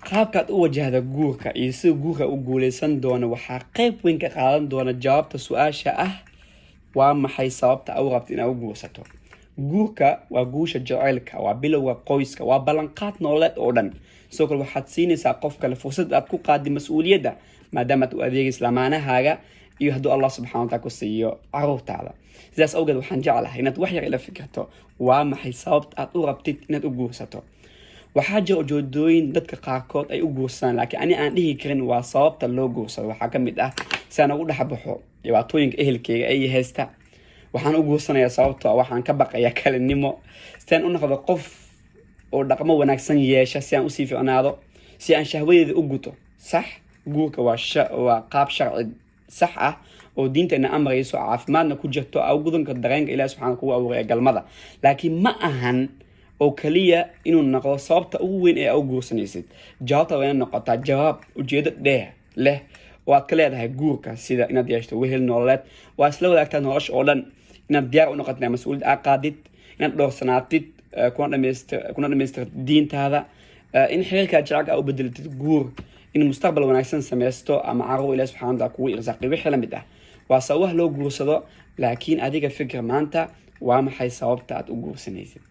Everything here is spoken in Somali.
Qaabkaad u wajahda guurka iyo sida guurka u guuleysan doono waxaa qeyb weyn ka qaadan doona jawaabta su-aasha ah: waa maxay sababta au rabta inaad u guursato? Guurka waa guusha jaceylka, waa bilowga qoyska, waa ballanqaad nololeed oo dhan. Sidoo kale waxaad siinaysaa qof kale fursad aad ku qaadi mas-uuliyadda, maadaama aad u adeegaysa lamaanahaaga iyo hadduu Allah subxana wa taala ku siiyo caruurtaada. Sidaas awgeed waxaan jeclahay inaad wax yar ila fikirto: waa maxay sababta aad u rabtid inaad u guursato? Waxaa jira ujeedooyin dadka qaarkood ay u guursadaan, laakiin ani aan dhihi karin waa sababta loo guursado. Waxaa ka mid ah si aan ugu dhex baxo dhibaatooyinka ehelkeyga ay haysta. Waxaan u guursanayaa sababto ah waxaan ka baqayaa kalinimo. Si aan u noqdo qof oo dhaqmo wanaagsan yeesha, si aan usii ficnaado, si aan shahwadeeda u guto. Sax, guurka waa qaab sharci sax ah oo diinteena amrayso, caafimaadna ku jirto, au gudanka dareenka Ilahi subxana kugu abuuray ee galmada, laakiin ma ahan oo kaliya inuu noqdo sababta ugu weyn ee u guursanaysid. Jawaabta waa inay noqotaa jawaab ujeedo dheer leh oo aad ka leedahay guurka, sida inaad yeeshto wehel nololeed, waa isla wadaagtaa nolosha oo dhan, inaad diyaar u noqotid mas-uuliyad aad qaadid, inaad dhowrsanaatid, kuna dhamaystirtid diintaada, in xiriirkaa jacaylka aa u bedelatid guur, in mustaqbal wanaagsan sameysto ama caruur Ilahi subxana wa taala kugu irsaaqay. Wixii la mid ah waa sababaha loo guursado, laakiin adiga fikir maanta: waa maxay sababta aad u guursanaysid?